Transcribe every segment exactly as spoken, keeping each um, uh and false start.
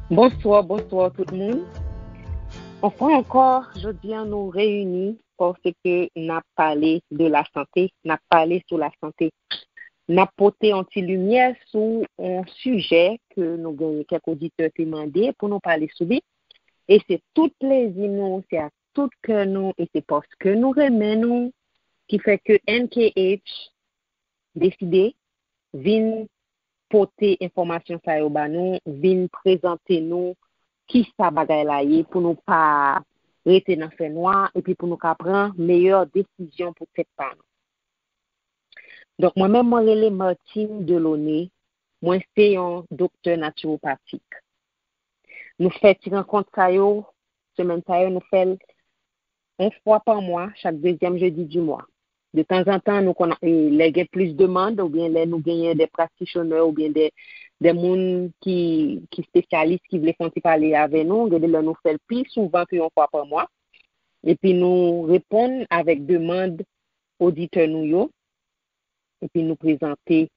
Bonswa, bonswa tout moun. Yon fwa ankò, jodi a nou reyini paske n ap pale de la sante, n ap pale sou la sante. N ap pote yon ti limyè sou yon sijè ke nou genyen kèk oditè te mande pou nou pale sou li. E se tout plezi nou, se ak tout kè nou, e se paske nou renmen nou, ki fè ke N K H deside vin pote enfòmasyon sa yo ba nou, vin prezante nou ki sa bagay la ye pou nou pa rete nan fènwa epi pou nou ka pran meyè desizyon pou tèt pa nou. Donk, mwen menm, mwen rele Martine Delaunay, mwen se yon doktè natiwopatik. Nou fè ti rankont sa yo, semèn sa yo, nou fè l yon fwa pa mwa, chak dezyèm jedi di mwa. De tanzantan, nou konn, e, lè gen plis demann, oubyen lè nou genyen de practitioner, oubyen de, de moun ki, ki espesyalis, ki vle fè yon ti pale avè nou, gen de lè nou fè l pi souvan ke yon fwa pa mwa. Epi nou reponn avèk demann oditè nou yo, epi nou prezante,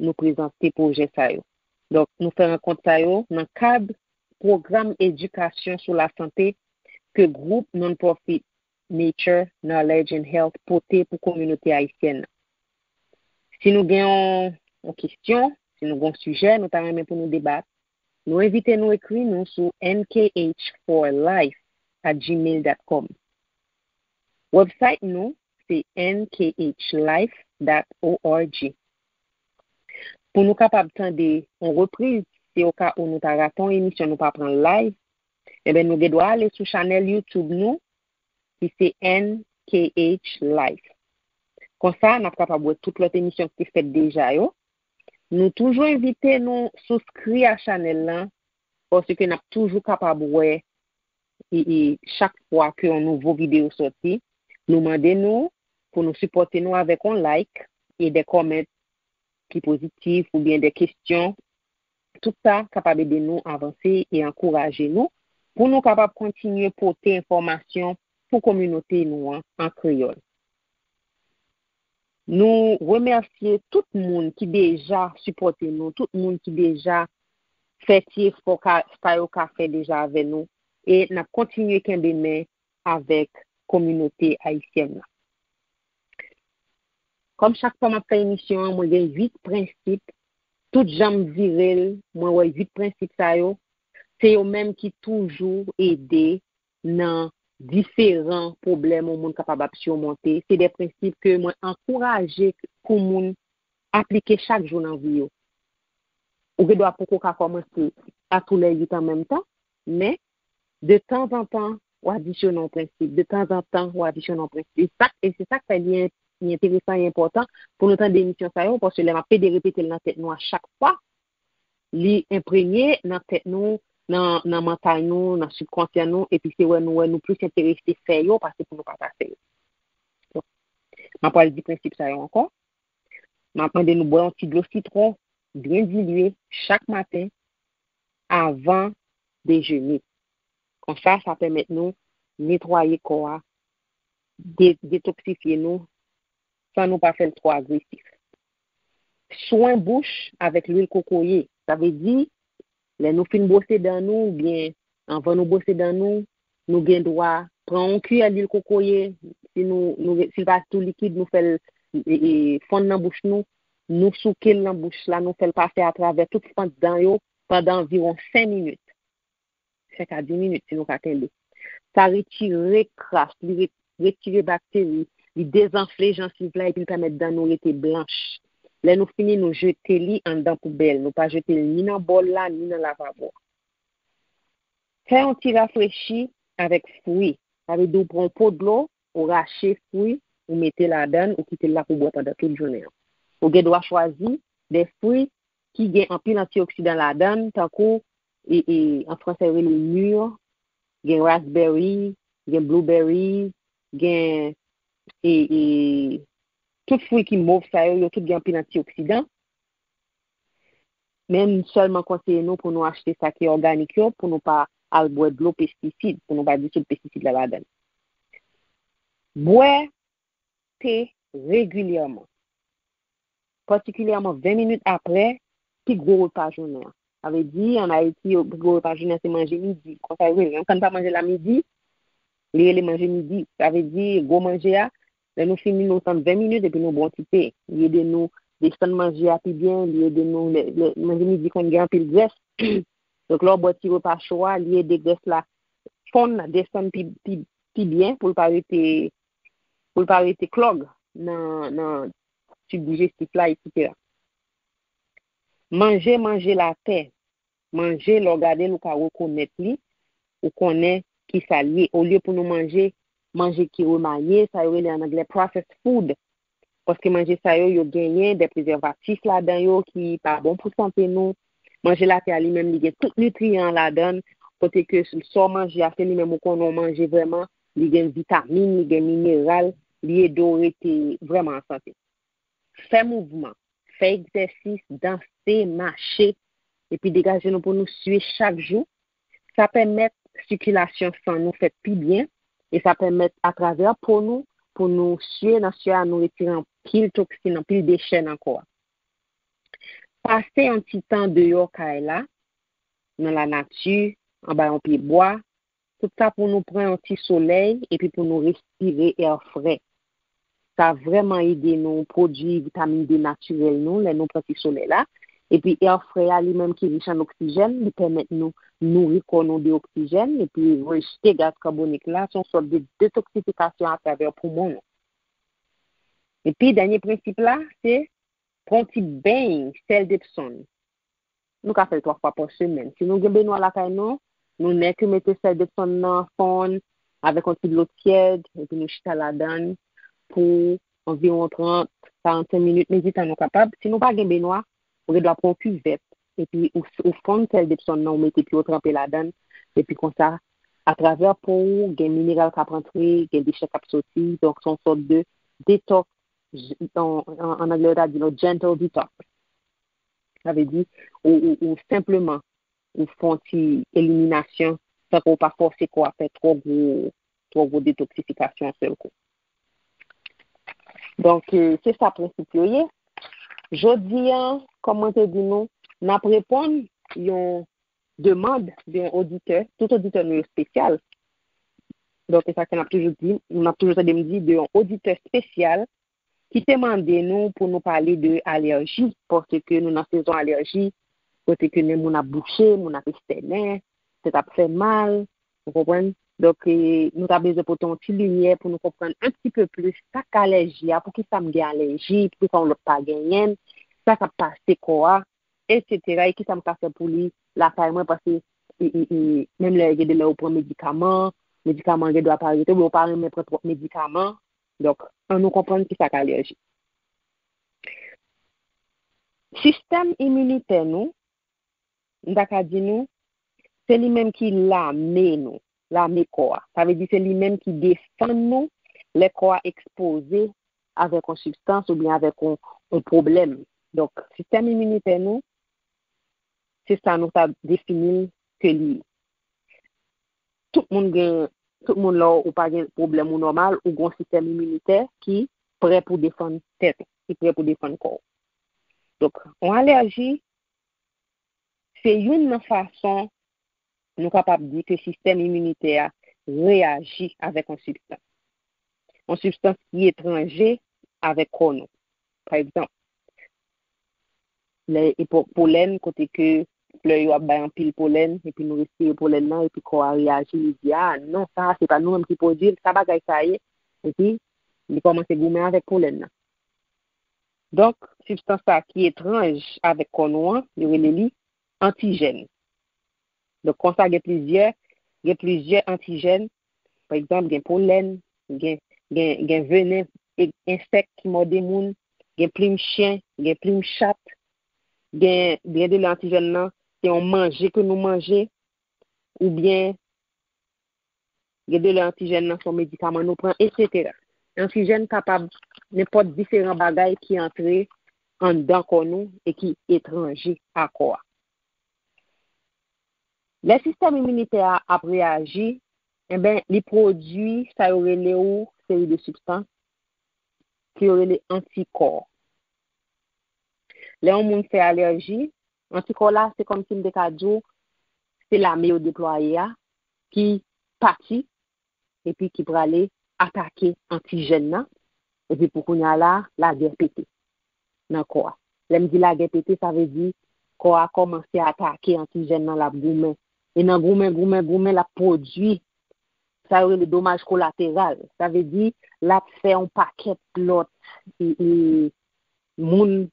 nou prezante pwojè sa yo. Donk, nou fè rankont sa yo nan kad pwogram edikasyon sou lasante ke gwoup non-profit Nature, Knowledge and Health pote pou kominote ayisyèn nan. Si nou gen yon, yon kesyon, si nou gen yon sijè nou ta renmen pou nou debat, nou envite nou ekri nou sou N K H four life at gmail dot com. Website nou se N K H life dot org. Pou nou kapab tande yon repriz, si o ka ou nou ta rate yon emisyon, nou pa pran live, enben nou gen dwa ale sou chanèl YouTube nou, ki se N K H Life. Konsa, n ap kapab wè tout lòt emisyon ki te fèt deja yo. Nou toujou envite nou souskri a chanèl lan, paske n ap toujou kapab wè e, e chak fwa ke yon nouvo videyo sòti, nou mande nou pou nou sipòte nou avèk yon like e de kòmant ki pozitif oubyen de kesyon. Tout sa kapab ede nou avanse e ankouraje nou pou nou kapab kontinye pote enfòmasyon pou kominote nou an, an kreyòl. Nou remèsye tout moun ki deja sipòte nou, tout moun ki deja fè ti efò ka, sa yo ka fè deja avè nou, e n ap kontinye kenbe men avèk kominote ayisyèn nan. Kòm chak fwa m ap fè emisyon an, mwen gen uit prensip. Tout jan m vire l, mwen wè uit prensip sa yo, se yo menm ki toujou ede nan diferan pwoblèm yon moun kapab ap simonte. Se de prensip ke mwen ankouraje pou moun aplike chak jou nan vi yo. Ou gen dwa poko ka kòmanse a tou lè uit an menm tan, men de tanzantan, w adisyone yon prensip, de tanzantan, w adisyone yon prensip. E sa, e se sa k fè li, li enteresan e enpòtan pou nou tande emisyon sa yo, paske lè m ap pede repete l nan tèt nou a chak fwa, li enpremye nan tèt nou, nan, nan mantal nou, nan sibkonsyan nou, epi se wè nou wè nou plis enterese fè yo pase pou nou pa ta fè yo. Bon, m ap pral di prensip sa yo ankò. M ap mande nou bwè yon ti dlo sitwon byen dilye chak maten avan dejene. Konsa, sa pèmèt nou netwaye kò a, de, detoksifye nou, san nou pa fè l twò agresif. Swen bouch avèk lwil kokoye. Sa vle di, lè nou fin bwose dan nou, oubyen anvan nou bwose dan nou, nou gen dwa pran yon kiyè lwil kokoye, si nou, nou, si l pa tou likid, nou fè l, e, e, fonn nan bouch nou, nou souke l nan bouch la, nou fè l pase atravè tout fant dan yo pandan anviwon senk minit. Senk a dis minit, si nou ka kenbe. Sa retire kras, li re-, retire bakteri, li dezanfle jansiv la, epi l pèmèt dan nou rete blanch. Lè nou fini, nou jete li anndan poubèl. Nou pa jete l ni nan bòl la, ni nan lavabo a. Fè yon ti rafrechi avèk fwi. Sa vle di ou pran yon po dlo, ou rache fwi, ou mete ladan l, ou kite l la pou bwè pandan tout jounen an. Ou gen dwa chwazi de fwi ki gen anpil antioksidan ladan l, tankou, e, e, an fransè yo rele mûr, gen raspberry, gen blueberry, gen, e, e, tout fwi ki mov sa yo, yo tout gen anpil antioksidan. Men m sèlman konseye nou pou nou achte sa ki òganik yo, pou nou pa al bwè dlo pestisid, pou nou pa disoud pestisid la ladan l. Bwè te regilyèman, patikilyèman ven minit apre pi gwo repa jounen an. Sa vle di, ann Ayiti, yo, gwo repa jounen an se manje midi. Konsa yo rele. Yon kann pa manje la midi, li rele manje midi. Sa vle di, gwo manje a, lè nou fini, nou tann ven minit epi nou bwè yon ti te. Li ede nou desann manje a pi byen, li ede nou, lè, lè, manje midi konn gen anpil grès. Donk, lè w bwè ti repa cho a, li ede grès la fonn, desann pi, pi, pi byen pou l pa rete, pou l pa rete klòg nan, nan tib dijestif la, etsetera. Manje, manje latè. Manje, lè w gade l, ou ka rekonèt li, ou konnen ki sa l ye. Olye pou nou manje, manje ki remaye, sa yo rele an anglè processed food. Paske manje sa yo, yo genyen de prezèvatif ladan yo ki pa bon pou sante nou. Manje latè a li menm, li gen tout nitriyan ladan l, kote ke sa w manje a, se li menm ou konnen w manje vrèman, li gen vitamin, li gen mineral, li ede w rete vrèman an sante. Fè mouvman, fè egzèsis, danse, mache, epi degaje nou pou nou sye chak jou. Sa pèmèt sikilasyon san nou fèt pi byen, e sa pèmèt atravè po nou pou nou sye, nan sye a nou retire anpil toksin, anpil dechè nan kò a. Pase yon ti tan deyò kay la, nan lanati, anba yon pye bwa, tout sa pou nou pran yon ti solèy epi pou nou respire air fre. Sa vrèman ede nou pwodui vitamin D natirèl nou lè nou pran ti solèy la. Epi air fre a li menm ki rich an oksijèn, li pèmèt nou nouri kò nou de oksijèn epi rejte gaz kabonik la, se yon sòt de detoksifikasyon atravè poumon nou. Epi dènye prensip la, se pran yon ti beny sèl Depsonn. Nou ka fè l twa fwa pa semèn. Si nou gen benwa lakay nou, nou nèk mete sèl Depsonn nan fonn avèk yon ti dlo tyèd, epi nou chita ladan l pou anviwon trant, karannsenk minit, menm tan nou kapab. Si nou pa gen benwa, ou gen dwa pran yon kivèt, epi ou, ou fonn sèl Depsonn nan, ou mete pye w tranpe ladan l, epi konsa, atravè po ou, gen mineral k ap antre, gen dechè k ap soti, donk se yon sòt de detox, an, an, an anglè yo ta di nou gentle detox. Sa vle di, ou, ou, ou senpleman, ou fè yon ti eliminasyon, san ke w pa fòse kò a fè twò gwo, twò gwo detoksifikasyon yon sèl kou. Donk, eh, se sa prensip yo ye. Jodi a, kòm mwen te di nou, n ap reponn yon demann de yon oditè, tout oditè nou yo espesyal. Donk, se sa ke n ap toujou di, n ap toujou tande m di de yon oditè espesyal ki te mande nou pou nou pale de alèji, paske nou nan sezon alèji, kote ke nen moun ap bouche, moun ap estènen, tèt ap fè mal, ou konprann? Donk, eh, nou ta bezwen pote yon ti limyè pou nou konprann un petit peu plus sa k alèji a, poukisa m gen alèji, poukisa yon lòt pa genyen l, sa k ap pase kò a, etsetera, e kisa m ka fè pou li lakay mwen, paske, e, e, e, menm lè gen de lè ou pran medikaman, medikaman an gen dwa pa rete, oubyen ou pa renmen pran twòp medikaman. Donk, ann nou konprann kisa k alèji. Sistèm iminitè nou, m ta ka di nou, se li menm ki lame nou, lame kò a. Sa vle di se li menm ki defann nou lè kò a ekspoze avèk yon sibstans oubyen avèk yon, yon pwoblèm. Donk, sistèm iminitè nou, se sa nou ta defini l ke li ye. Tout moun gen, tout moun lè ou pa gen pwoblèm ou nòmal, ou gen yon sistèm iminitè ki prè pou defann tèt ou, ki prè pou defann kò w. Donk, yon alèji, se youn nan fason nou kapab di ke sistèm iminitè a reyaji avèk yon sibstans. Yon sibstans ki etranje avèk kò nou. Pa egzanp, lè epòk polèn, kote ke flè yo ap bay anpil polèn, epi nou respire polèn nan, epi kò a reyaji, li di, "A, non, sa a, se pa nou menm ki pwodui l, sa bagay sa a ye?" Epi, li kòmanse goumen avèk polèn nan. Donk, sibstans sa a ki etranj avèk kò nou an, yo rele li antijèn. Donk, konsa, gen plizyè, gen plizyè antijèn. Pa egzanp, gen polèn, gen, gen, gen venen e-, ensèk ki mòde moun, gen plim chen, gen plim chat, gen, gen de lè antijèn nan, se yon manje ke nou manje, oubyen gen de lè antijèn nan se yon medikaman nou pran, etsetera. Antijèn kapab nenpòt diferan bagay ki antre anndan kò nou e ki etranje a kò a. Lè sistèm iminitè a ap reyaji, enben, li pwodui sa yo rele yon seri de sibstans ke yo rele antikò. Lè yon moun fè alèji, Antikò la, se kòmsi m te ka di w, se lame yo deplwaye a ki pati epi ki prale atake antijèn nan, epi pou kounye a la, lagè pete nan kò a. Lè m di lagè pete, sa vle di kò a kòmanse atake antijèn nan, l ap goumen. E nan goumen, goumen, goumen, l ap pwodui sa yo rele domaj kolateral. Sa vle di, l ap fè yon pakèt lòt e, e, moun,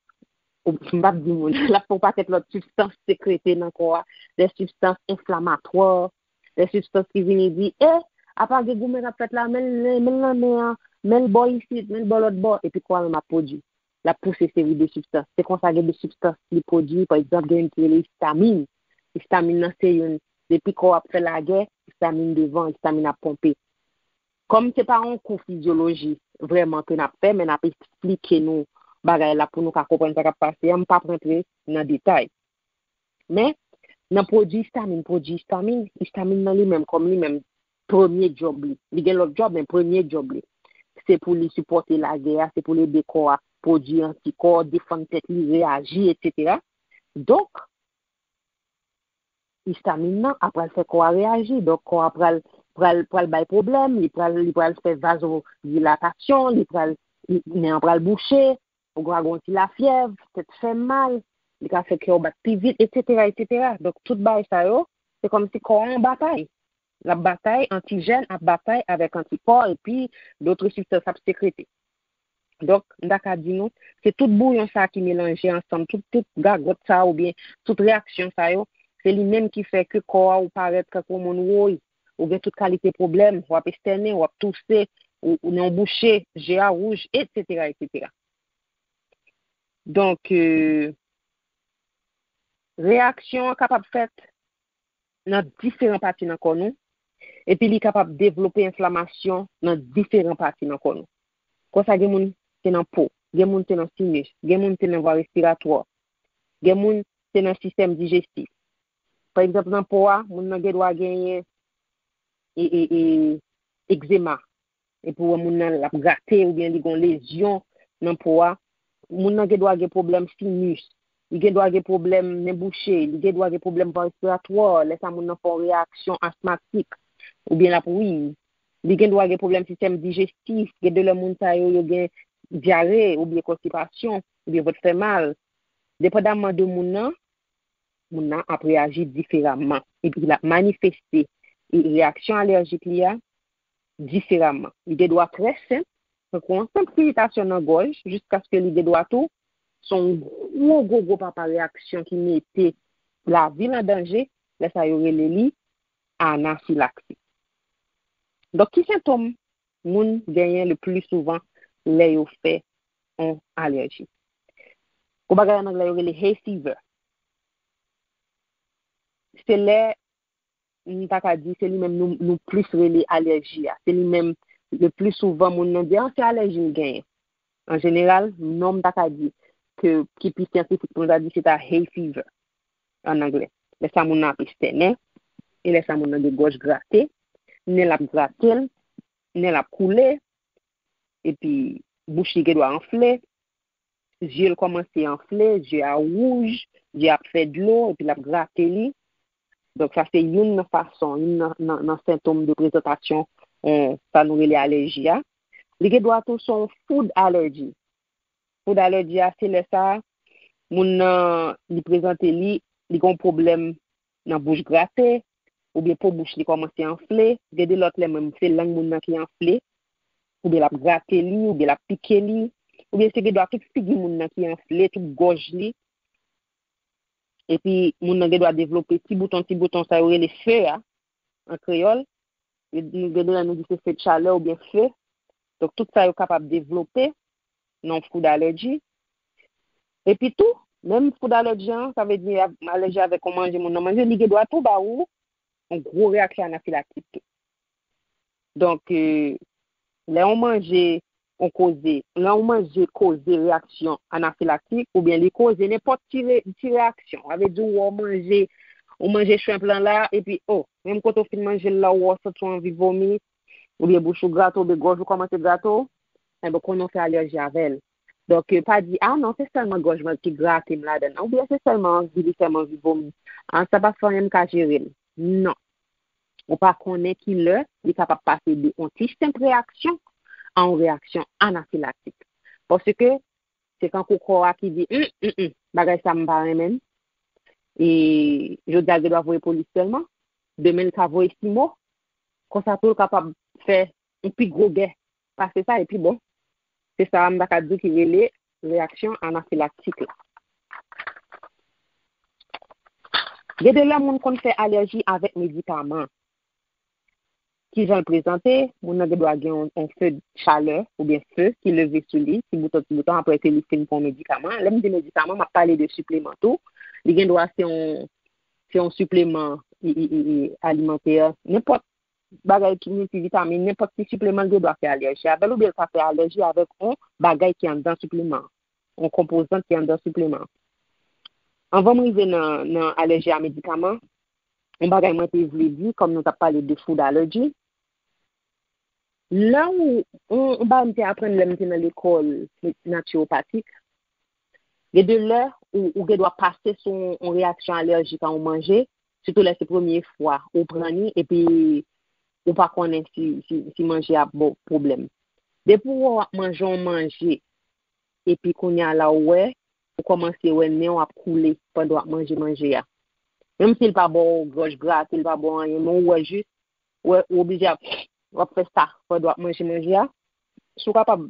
m p ap di moun, l ap fè yon pakèt lòt sibstans sekrete nan kò a, de sibstans enflamatwa, de sibstans ki vini di, e, apa gen goumen k ap fèt la, men l, men l nan men an, men l bò isit, men l bò lòt bò, epi kò a menm ap pwodui. L ap pouse seri de sibstans. Se konsa gen de sibstans li pwodui, pa egzanp, gen youn ki rele istamin. Istamin nan se youn, depi kò a ap fè lagè, istamin devan, istamin ap ponpe. Kòm se pa yon kou fizyoloji vrèman ke n ap fè, men n ap eksplike nou bagay la pou nou ka konprann sa k ap pase a, m p ap rantre nan detay. Men, nan pwodui istamin, pwodui istamin, istamin nan li menm, kòm li menm, premye djòb li. Li gen lòt djòb, men premye djòb li, se pou li sipòte lagè a, se pou l ede kò a pwodui antikò, defann tèt li, reyaji, etsetera. Donk, istamin nan ap pral fè kò a reyaji. Donk, kò a pral, pral, pral bay pwoblèm, li pral, li pral fè vazodilatasyon, li pral, li, nen an pral bouche, ou ka gen yon ti lafyèv, tèt fè mal, li ka fè kè w bat pi vit, etsetera, etsetera. Donk, tout bagay sa yo, se kòmsi kò a an batay. L ap batay, antijèn ap batay avèk antikò, epi dòt sibstans ap sekrete. Donk, m ta ka di nou, se tout bouyon sa ki melanje ansanm, tout, tout gagòt sa oubyen tout reyaksyon sa yo, se li menm ki fè ke kò a ou parèt tankou yon moun woy, ou gen tout kalite pwoblèm, w ap estènen, w ap touse, ou, ou nen w bouche, je a wouj, etsetera, etsetera. Donk, euh, reyaksyon an kapab fèt nan diferan pati nan kò nou, epi li kapab devlope enflamasyon nan diferan pati nan kò nou. Konsa, gen moun se nan po, gen moun se nan sinus, gen moun se nan vwa respiratwa, gen moun se nan sistèm dijestif. Pa egzanp, nan po a, moun nan gen dwa genyen e, e, e, egzema. Epi w wè moun nan l ap grate oubyen li gen lezyon nan po a. Moun nan gen dwa gen pwoblèm sinus. Li gen dwa gen pwoblèm nen bouche. Li gen dwa gen pwoblèm vwa respiratwa. Lè sa moun nan fè yon reyaksyon asmatik oubyen l ap wi. Li gen dwa gen pwoblèm sistèm dijestif. Gen de lè moun sa yo, yo gen dyare oubyen konstipasyon oubyen vant fè mal. Depandamman de moun nan, moun nan ap reyaji diferaman. Epi l ap manifeste e reyaksyon alèjik li a diferaman. Li gen dwa trè senp, tankou yon senp iritasyon nan gòj, jiskaske li gen dwa tou se yon gwo, gwo, gwo papa reyaksyon ki mete lavi l an danje, lè sa yo rele li anafilaksi. Donk, ki sentòm moun genyen le pli souvan lè yo fè yon alèji? Yon bagay an anglè yo rele hay fever. Se lè, m ta ka di, se li menm nou, nou plis rele alèji a. Se li menm le pli souvan moun nan di, ah, se alèji m genyen. An jeneral, non, m ta ka di ke, ki pi syantifik pou nou ta di, se ta hay fever an anglè. Lè sa moun nan ap estènen, e lè sa moun nan gen gòj grate, nen l ap grate l, nen l ap koule, epi bouch li gen dwa anfle, zye l kòmanse anfle, zye a wouj, zye a ap fè dlo, epi l ap grate li. Donk, sa se youn nan fason, youn nan, nan, nan sentòm de prezantasyon, eh, sa nou rele alèji a. Li gen dwa tou se yon food allergy. Food allergy a, se lè sa a, moun nan, li prezante li, li gen yon pwoblèm nan bouch grate, oubyen po bouch li kòmanse anfle, gen de lòt lè menm se lang moun nan ki anfle, oubyen l ap grate li, oubyen l ap pike li, oubyen se gen dwa tout figi moun nan ki anfle, tout gòj li. Epi moun nan gen dwa devlope ti bouton, ti bouton sa yo rele fe a, an kreyòl. Yo, nou gen de lè nou di se fe de chalè oubyen fe. Donk, tout sa yo kapab devlope nan food allergy. Epi tou, menm food allergy an, sa vle di a-, alèji avèk yon manje moun nan manje, li gen dwa tou ba ou yon gwo reyaksyon anafilaktik tou. Donk, eh, lè yon manje, yon koze, lè yon manje koze reyaksyon anafilaktik, oubyen li koze nenpòt ti re-, ti reyaksyon. Sa vle di ou wè w manje, ou manje shrimp lan la, epi, o, menm kote w fin manje l la, ou wè w santi w anvi vomi, oubyen bouch ou grate w, oubyen gòj ou kòmanse grate w, enben, konnen w fè alèji avè l. Donk, pa di, a non, se sèlman gòj mwen ki grate m ladan l, oubyen se sèlman anvi li fè m anvi vomi. A, sa pa fè anyen, m ka jere l. Non. Ou pa konnen ki lè li kapab pase de yon ti senp reyaksyon a yon reyaksyon anafilaktik. Paske se kankou kò a ki di, "Hum, hum, hum, bagay sa m pa renmen l." E jodi a, l gen dwa voye polis sèlman. Demen, l ka voye simo. Konsa tou, l kapab fè yon pi gwo gè pase sa. Epi bon, se sa m ta ka di ki rele reyaksyon anafilaktik la. Gen de lè moun konn fè alèji avèk medikaman. Ki jan l prezante, moun nan gen dwa gen yon, yon fe chalè oubyen fe ki leve sou li, ti bouton, ti bouton, apre ke li fin pran medikaman. Lè m di medikaman, m ap pale de sipleman tou. Li gen dwa se yon, se yon sipleman i, i, i, i, alimantè, nenpòt bagay ki miltivitamin, nenpòt ti sipleman, l gen dwa fè alèji avè l, oubyen l ka fè alèji avèk yon bagay ki anndan sipleman, yon konpozan ki anndan sipleman. Anvan m rive nan, nan alèji a medikaman, yon bagay mwen te vle di, kòm nou t ap pale de food allergy, lè ou, yon, yon bagay m te aprann lè m te nan lekòl natiwopatik, gen de lè ou, ou gen dwa pase sou yon, yon reyaksyon alèjik a yon manje, sitou lè se premye fwa ou pran li, epi ou pa konnen si, si, si manje a ap ba w pwoblèm. Depi w wè w ap manje yon manje, epi kounye a la ou wè, ou kòmanse wè nen w ap koule pandan w ap manje manje a. Menm si l pa ba w gòj grate, l pa ba w anyen, men ou wè jis, ou wè, ou oblije ap, w ap fè sa pandan w ap manje manje a. Si w kapab,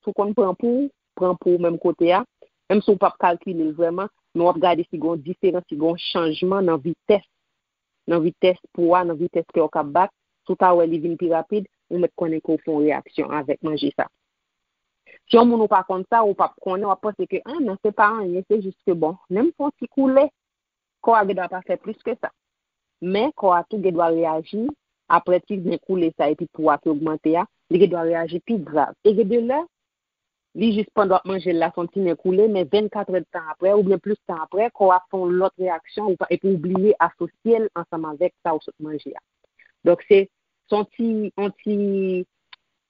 si w konn pran pou w, pran pou w menm kote a. Menm si w p ap kalkile l vrèman, men w ap gade si gen yon diferans, si gen yon chanjman nan vitès, nan vitès pou a, nan vitès kè w k ap bat. Si w ta wè li vin pi rapid, ou mèt konnen ke w fè yon reyaksyon avèk manje sa. Si yon moun ou pa konn sa, ou p ap konnen, w ap panse ke, a non, se pa anyen, se jis ke bon, nen m fè yon ti koule, kò a gen dwa pa fè plis ke sa. Men kò a tou gen dwa reyaji apre ti nen koule sa epi pou a ki ogmante a, li gen dwa reyaji pi grav. E gen de lè, li jis pandan w ap manje l la, se yon ti nen koule, men vennkatrè tan apre, oubyen plis tan apre, kò a fè yon lòt reyaksyon, ou pa, epi ou bliye asosye l ansanm avèk sa ou sot manje a. Donk, se, se yon ti, yon ti,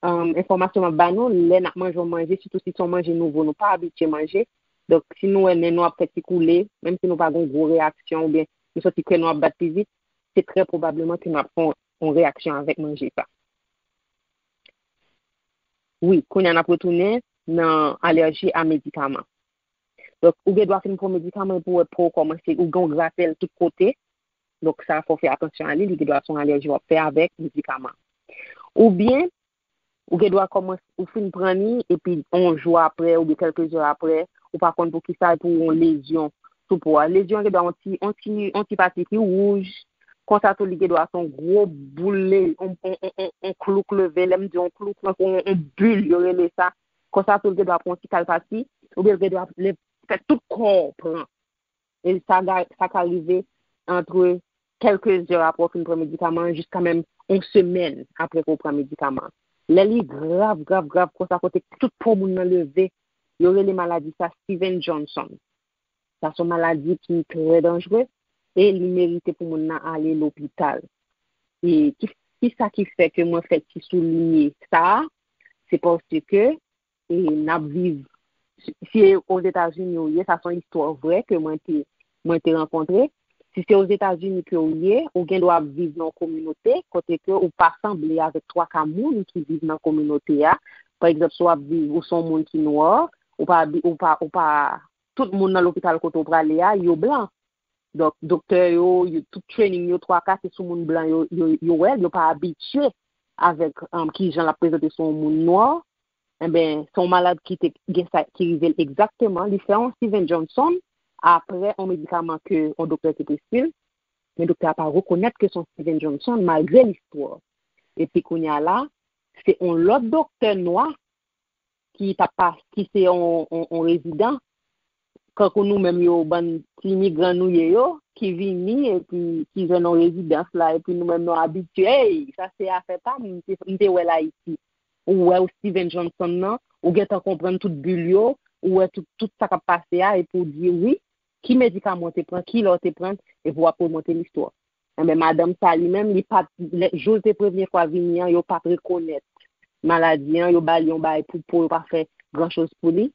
um, enfòmasyon m ap ba nou, lè n ap manje yon manje, sitou si se yon manje nouvo, nou pa abitye manje. Donk, si nou wè nen nou ap fè ti koule, menm si nou pa gen yon gwo reyaksyon, oubyen nou santi kè nou ap bat pi vit, se trè pwobableman ke n ap fè yon, yon reyaksyon avèk manje sa. Wi, kounye a n ap retounen nan alèji a medikaman. Donk, ou gen dwa fin pran medikaman epi w wè po w kòmanse, ou gen yon grapèl tout kote. Donk, sa fò w fè atansyon a li, li gen dwa se yon alèji w ap fè avèk medikaman. Oubyen, ou gen dwa kòmanse, ou fin pran li, epi yon jou apre, oubyen kèlke zè apre, ou pa konn poukisa, epi w yon lezyon sou po a. Lezyon an gen dwa yon ti, yon ti, yon ti pati ki wouj, konsa tou li gen dwa se yon gwo boul, yon, yon, yon, yon, yon klouk leve, lè m di yon klouk, yon, yon, yon bil, yo rele sa. Konsa tou li gen dwa pran yon ti kal pati, oubyen li gen dwa le, fè tout kò w pran. E sa, ga- sa ka rive antre kèlke zè apre w fin pran medikaman an, jiska menm yon semèn apre ke w pran medikaman an. Lè li grav, grav, grav, konsa kote tout po moun nan leve, yo rele maladi sa Steven Johnson. Sa se yon maladi ki trè danjre e li merite pou moun nan ale lopital. E ki, ki sa ki fè ke mwen fè ti soulinye sa a? Se paske e n ap viv, si, si Ozetazini ou ye, sa se yon istwa vrè ke mwen te, mwen te rankontre. Si se Ozetazini ke ou ye, ou gen dwa ap viv nan yon kominote kote ke ou pa sanble avèk twa ka moun ki viv nan kominote a. Pa egzanp, si w ap viv, ou se yon moun ki nwa, ou pa abi- ou pa, ou pa, tout moun nan lopital kote ou prale a, yo blan. Donk, doktè yo, yo, tout training yo, twa ka, se sou moun blan yo, yo, yo wè l, yo pa abitye avèk, um, ki jan l ap prezante sou yon moun nwa. Enben, se yon malad ki te gen sa ki rive l egzakteman. Li fè yon Steven Johnson apre yon medikaman ke yon doktè te preskri l. Men doktè a pa rekonèt ke se yon Steven Johnson, malgre listwa. Epi kounye a la, se yon lòt doktè nwa ki t ap pa, ki se yon, yon, yon rezidan, kankou nou menm yo, bann ti imigran nou ye yo, ki vini epi ki jwenn yon rezidans la, epi nou menm nou abitye, hey, sa se afè pa m, m te, m te wè l Ayiti. Ou wè w Steven Johnson nan, ou gentan konprann tout bil yo, ou wè tout, tout sa k ap pase a, epi w di wi, ki medikaman w te pran, ki lè w te pran, epi w ap remonte listwa. Enben, madanm sa li menm, li pa t, lè, jou l te premye fwa vini an, yo pa t rekonèt maladi an, yo ba li yon bagay pou po, yo pa fè gran choz pou li.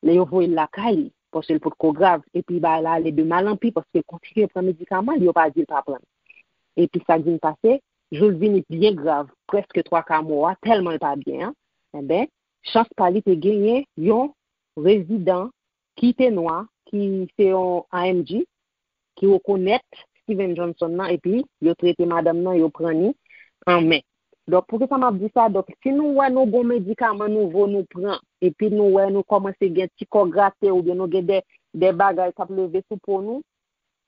Lè yo voye l lakay li, paske l potko grav, epi bagay la ale de mal an pi, paske l kontinye pran medikaman li, yo pa di l pa pran l. Epi sa k vin pase, jou l vini byen grav, prèske twa ka mò a, tèlman l pa byen an, enben, chans pa li te genyen yon rezidan ki te nwa, ki se yon A M G, ki rekonèt Steven Johnson nan, epi yo trete madanm nan, yo pran ni an men. Donk, poukisa m ap di sa? Donk, si nou wè nou gon medikaman nouvo nou pran, epi nou wè nou kòmanse gen ti kò grate oubyen nou gen de, de bagay k ap leve sou po nou,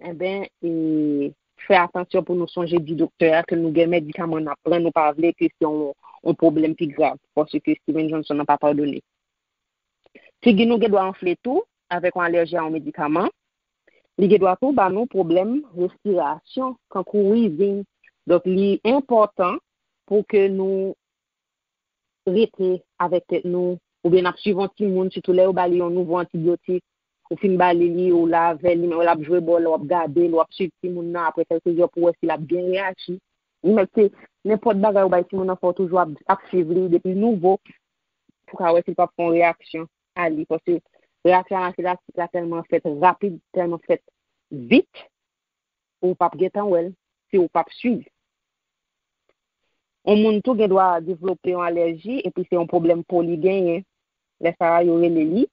enben, e, fè atansyon pou nou sonje di doktè a ke nou gen medikaman n ap pran, nou pa vle ke se yon, yon pwoblèm pi grav, paske Steven Johnson nan pa padone. Figi nou gen dwa anfle tou avèk yon alèji a yon medikaman. Li gen dwa tou ba nou pwoblèm respirasyon, kankou wheezing. Donk, li enpòtan pou ke nou rete avèk tèt nou, oubyen n ap swiv yon timoun, sitou lè yo ba li yon nouvo antibyotik, ou fin ba li li, ou la avè li, men l ap jwe bòl, w ap gade l, w ap swiv timoun nan, apre kèlke jou pou wè si l ap byen reyaji. Li mèt se nenpòt bagay ou bay timoun nan, fò w toujou ap, ap swiv li depi l nouvo, pou ka wè si l p ap fè yon reyaksyon a li, paske reyaksyon anafilaktik la tèlman fèt rapid, tèlman fèt vit, ou p ap gentan wè l si ou p ap swiv. Yon moun tou gen dwa devlope yon alèji, epi se yon pwoblèm po li genyen. Lè sa a, yo rele li,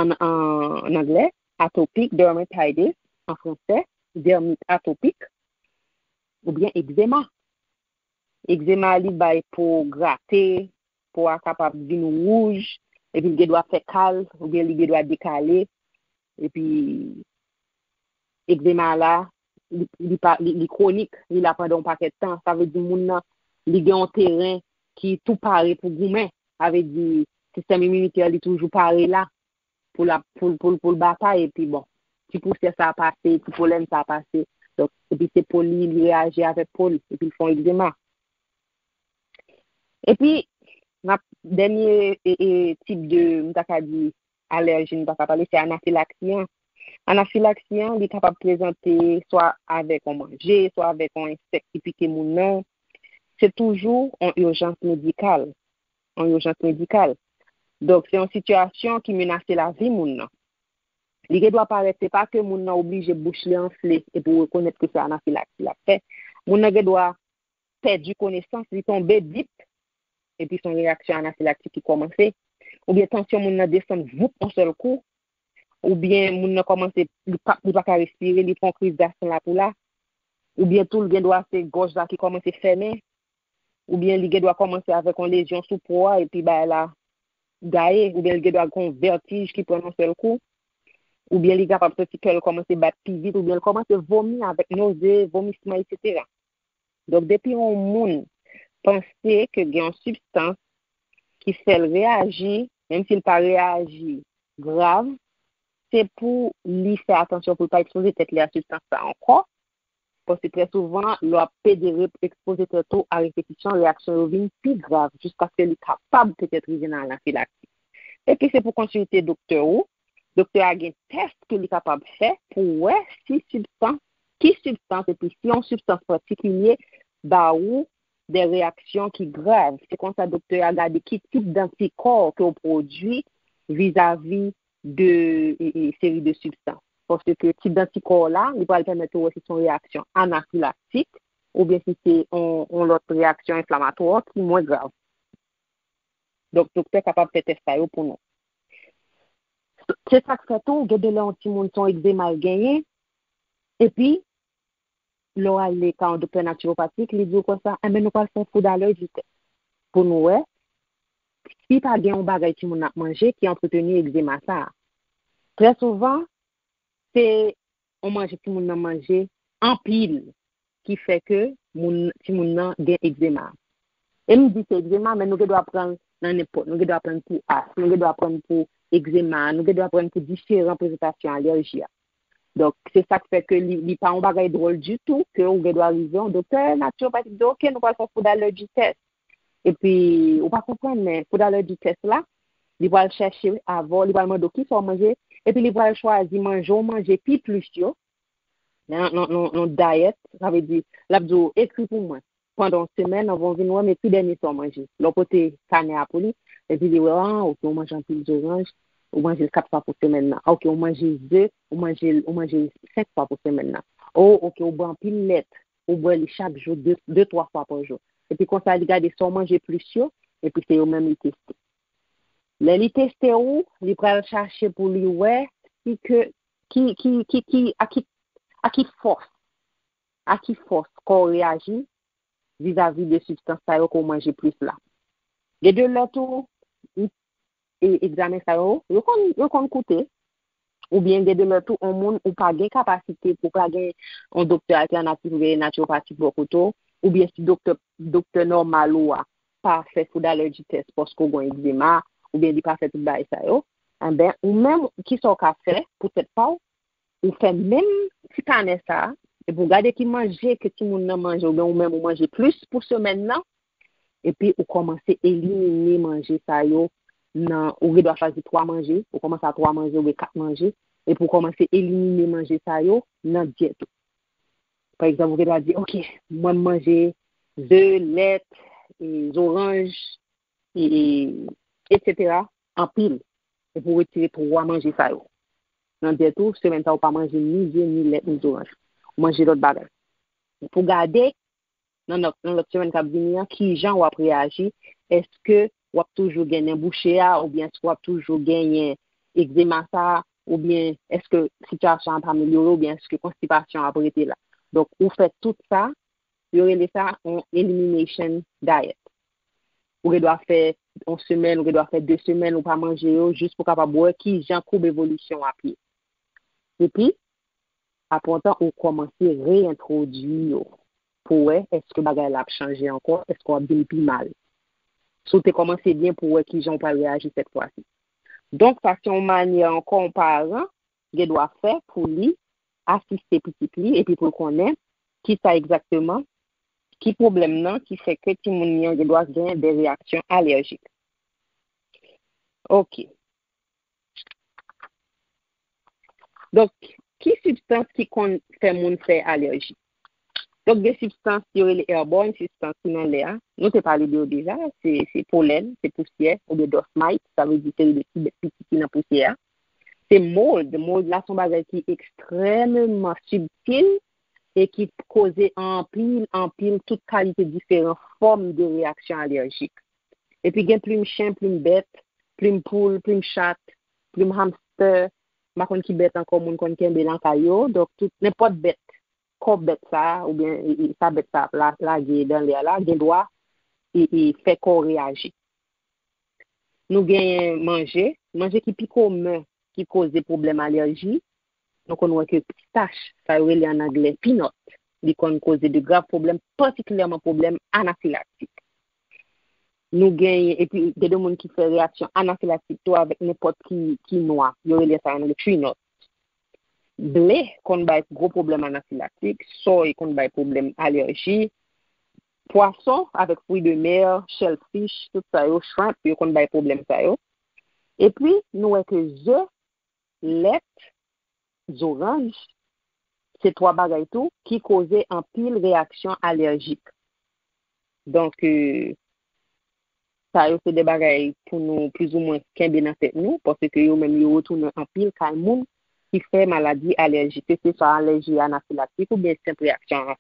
an, an, an anglè, atopic dermatitis, an fransè, dèmit atopik, oubyen egzema. Egzema a, li bay po grate, po a kapab vin wouj, epi l gen dwa fè kal, oubyen li gen dwa dekale, epi egzema a la, li, li pa, li, li kwonik, li la pandan yon pakèt tan. Sa vle di moun nan, li gen yon teren ki tou pare pou goumen. Sa vle di sistèm iminitè li toujou pare la pou l ap, pou, pou, pou l batay, epi bon, ti pousyè sa a pase, ti polèn sa a pase. Donk, epi se po li, li reyaji avèk po li, epi l fè yon egzema. Epi, n ap, dènye, e, e, tip de, m ta ka di, alèji, m ta ka pale, se anafilaksi an. Anafilaksi an, li kapab prezante swa avèk yon manje, swa avèk yon ensèk ki pike moun nan. Se toujou yon ijans medikal. Yon ijans medikal. Donk, se yon sitiyasyon ki menase lavi moun nan. Li gen dwa parèt, se pa ke moun nan oblije bouch li anfle epi w rekonèt ke se anafilaksi l ap fè. Moun nan gen dwa pèdi konesans, li tonbe dip, epi se yon reyaksyon anafilaktik ki kòmanse. Oubyen tansyon moun nan desann voup yon sèl kou, oubyen moun nan kòmanse, li pa, li pa ka respire, li pran kriz gason la pou la, oubyen tou l gen dwa se gòj la ki kòmanse fèmen, oubyen li gen dwa kòmanse avèk yon lezyon sou po a, epi bagay la gaye, oubyen li gen dwa gen yon vètij ki pran l yon sèl kou, oubyen li kapab santi kè l kòmanse bat pi vit, oubyen l kòmanse vomi avèk noze, vomisman, etsetera. Donk, depi yon moun panse ke gen yon sibstans ki fè l reyaji, menm si l pa reyaji grav, se pou li fè atansyon pou l pa ekspoze tèt li a sibstans sa ankò, paske trè souvan, lè w ap pede re-, ekspoze tèt ou a repetisyon, reyaksyon yo vin pi grav, jiskaske li kapab petèt rive nan anafilaksi. Epi se pou konsilte doktè ou. Doktè a gen tès ke li kapab fè pou wè si sibstans, ki sibstans, epi si yon sibstans patikilye ba ou de reyaksyon ki grav. Se konsa doktè a gade ki tip dantikò ke w pwodui vizavi de, e, e, seri de sibstans. Paske tip dantikò w la, li pral pèmèt ou wè si se yon reyaksyon anafilaktik oubyen si se yon, yon lòt reyaksyon enflamatwa ki mwen grav. Donk, doktè kapab fè tès sa yo pou nou. Se sa k fè tou, gen de lè yon timoun se yon egzema l genyen, epi lè w ale ka yon doktè natiwopatik, li di w konsa, enben, nou pral fè yon food allergy test pou nou wè si pa gen yon bagay timoun nan ap manje ki antreteni egzema sa a. Trè souvan, se yon manje timoun nan manje anpil ki fè ke moun, timoun nan gen egzema. E m di se egzema, men nou gen dwa pran l nan nenpòt. Nou gen dwa pran l pou as, nou gen dwa pran l pou egzema, nou gen dwa pran l pou diferan prezantasyon alèji a. Donk, se sa k fè ke li, li pa yon bagay dwòl ditou, ke ou gen dwa rive yon doktè natiwopatik di, "Ok, nou pral fè yon food allergy test." Epi, ou pa konprann, men food allergy test la, li pral chèche avè w, li pral mande w kisa w manje, epi li pral chwazi manje w manje pi plis yo, nan, nan, nan, nan dayèt, sa vle di, l ap di w, "Ekri pou mwen, pandan yon semèn, anvan w vin wè m, ekri dènye sa w manje." Lè w pote kanè a pou li, epi li wè, "Ah, ok, w manje anpil zoranj, ou manje l kat fwa pou semèn nan. Ok, ou manje ze, ou manje l, ou manje l senk fwa pou semèn nan. O, ok, ou bwè anpil lèt, ou bwè li chak jou, de, de, twa fwa pa jou. Epi konsa, li gade sa w manje plis yo, epi se yo menm li teste. Lè li teste ou, li pral chache pou li wè si ke, ki, ki, ki, ki, a ki, a ki fòs, a ki fòs kò w reyaji vizavi de sibstans sa yo ke w manje plis la. Gen de lè tou, e, egzamen sa yo, yo konn, yo konn koute, oubyen gen de lè tou, yon moun ou pa gen kapasite pou w pa gen yon doktè altènatif oubyen naturopatik bò kote w, oubyen si doktè, doktè nòmal ou a pa fè food allergy test paske w gen egzema, oubyen li pa fè tout bagay sa yo, enben, ou menm, kisa w ka fè pou tèt pa w? Ou fè menm ti kanè sa a, epi w gade ki manje ke timoun nan manje, oubyen ou menm ou manje plis pou semèn nan, epi ou kòmanse elimine manje sa yo nan, ou gen dwa chwazi twa manje, ou kòmanse a twa manje oubyen kat manje, epi ou kòmanse elimine manje sa yo nan dyèt ou. Pa egzanp, ou gen dwa di, ok, mwen m manje ze, lèt, e, zoranj, e, e, etsetera, anpil. Epi ou retire twa manje sa yo. Nan dyèt ou, semèn sa ou pa manje ni ze, ni lèt, ni zoranj. Ou manje lòt bagay. Pou gade, nan lòt, nan lòt semèn k ap vini an, kijan w ap reyaji? Èske w ap toujou gen nen bouche a, oubyen èske w ap toujou genyen egzema sa a, oubyen èske sitiyasyon an ap amelyore, oubyen èske konstipasyon an ap rete la? Donk, ou fè tout sa, yo rele sa yon elimination diet. Ou gen dwa fè yon semèn, ou gen dwa fè de semèn, ou pa manje yo, jis pou kapab wè kijan koub evolisyon w ap ye. Epi, apre yon tan, ou kòmanse reyentwodui yo pou wè èske bagay la ap chanje ankò, èske w ap vin pi mal. Si w te kòmanse byen, pou wè kijan w pral reyaji sèt fwa si. Donk, sa se yon manyè ankò yon paran gen dwa fè pou li asiste pitit li epi pou l konnen kisa egzakteman, ki pwoblèm nan ki fè ke timoun li an gen dwa gen de reyaksyon alèjik. Ok. Donk, ki sibstans ki konn fè moun fè alèji? Donk, gen sibstans yo rele airborne, sibstans ki nan lè a. Nou te pale de yo deja, se, se polèn, se pousyè, oubyen dust mite, sa vle di seri de ti bèt piti ki nan pousyè a. Se mold. Mold la se yon bagay ki ekstrèmeman sibtil e ki koze anpil, anpil, tout kalite diferan fòm de reyaksyon alèjik. Epi gen plim chen, plim bèt, plim poul, plim chat, plim hamster, m pa konn ki bèt ankò moun konn kenbe nan kay yo. Donk, tout, nenpòt bèt, kò bèt sa a, oubyen, e, e, sa bèt sa ap la, lage dan lè a la, gen dwa, e, e, fè kò w reyaji. Nou genyen manje, manje ki pi komen ki koze pwoblèm alèji, nou konn wè ke pistach, sa yo rele an anglè peanut, li konn koze de grav pwoblèm, patikilyèman pwoblèm anafilaktik. Nou genyen, epi gen de moun ki fè reyaksyon anafilaktik tou avèk nenpòt ki, ki nwa, yo rele sa an anglè tree nut. Ble konn bay gwo pwoblèm anafilaktik, soy konn bay pwoblèm alèji, pwason avèk fruits de mer, shellfish, tout sa yo, shrimp, yo konn bay pwoblèm sa yo. Epi, nou wè ke ze, lèt, zoranj, se twa bagay tou ki koze anpil reyaksyon alèjik. Donk, e, sa yo se de bagay pou nou plizoumwen kenbe nan tèt nou, paske yo menm yo retounen anpil kay moun ki fè maladi alèjik, ke se swa alèji anafilaktik oubyen senp reyaksyon,